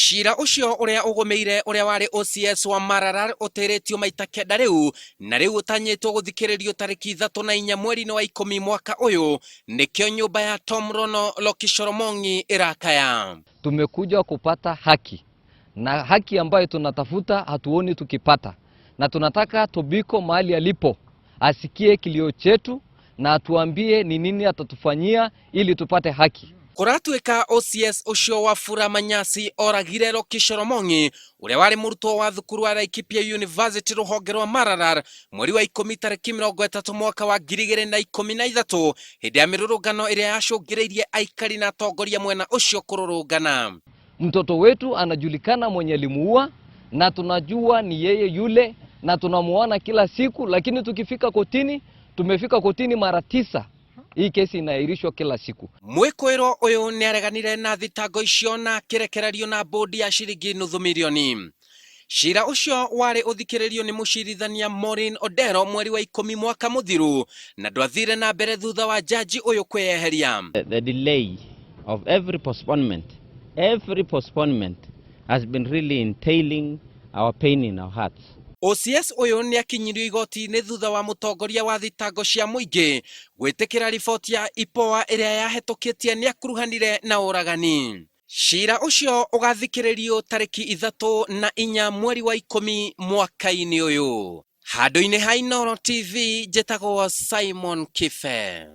Cira ũcio ũrĩa ũgũmĩire ũrĩa warĩ OCS wa Maralal ũtĩrĩtio maita kenda rĩu na rĩu ũtanyĩtwo gũthikĩrĩrio tarĩki 3 na 4 mweri-inĩ wa 10 mwaka ũyũ. Nĩkĩo nyũmba ya Tom Rono Lokishoromongi ĩrakaya. Tumekuja kupata haki na haki ambayo tunatafuta hatuoni tukipata, na tunataka Tobiko mahali alipo asikie kilio chetu na atuambie ni nini atatufanyia ili tupate haki. Kũratuĩka OCS ũcio wa Fura Manyasi oragire Lokishoromongi ũrĩa warĩ mũrutwo wa thukuru wa Laikipia University rũhonge rwa Maralal mweri wa 10 tarĩki 30 mwaka wa 2013 hĩndĩ ya mĩrũrũngano ĩrĩa yacũngĩrĩirie aikari na atongoria mwena ũcio kũrũrũngana. Mtoto wetu anajulikana mwenye alimuua na tunajua ni yeye yule na tunamuona kila siku, lakini tukifika kotini, tumefika kotini mara tisa, hii kesi inaahirishwa kila siku. Mwĩkũĩrwo ũyũ nĩareganire na thitango icio na akĩrekererio na bũndi ya ciringi nuthu mirioni. Cira ũcio warĩ ũthikĩrĩrio nĩ mũcirithania Maureen Odero mweri wa 10 mwaka mũthiru na ndwathire na mbere thutha wa jaji ũyũ kwĩyeheria. The delay of every postponement has been really entailing our pain in our hearts. OCS ũyũ nĩ akinyirio igoti-inĩ thutha wa mũtongoria wa thitango cia mũingĩ gwĩtĩkĩra riboti ya IPOA ĩrĩa yahetũkĩtie nĩ akuruhanire na ũragani. Cira ũcio ũgathikĩrĩrio tarĩki 3 na 4 mweri wa 10 mwaka-inĩ ũyũ. Handũ-inĩ ha Inooro TV, njĩtagwo Simon Kibe.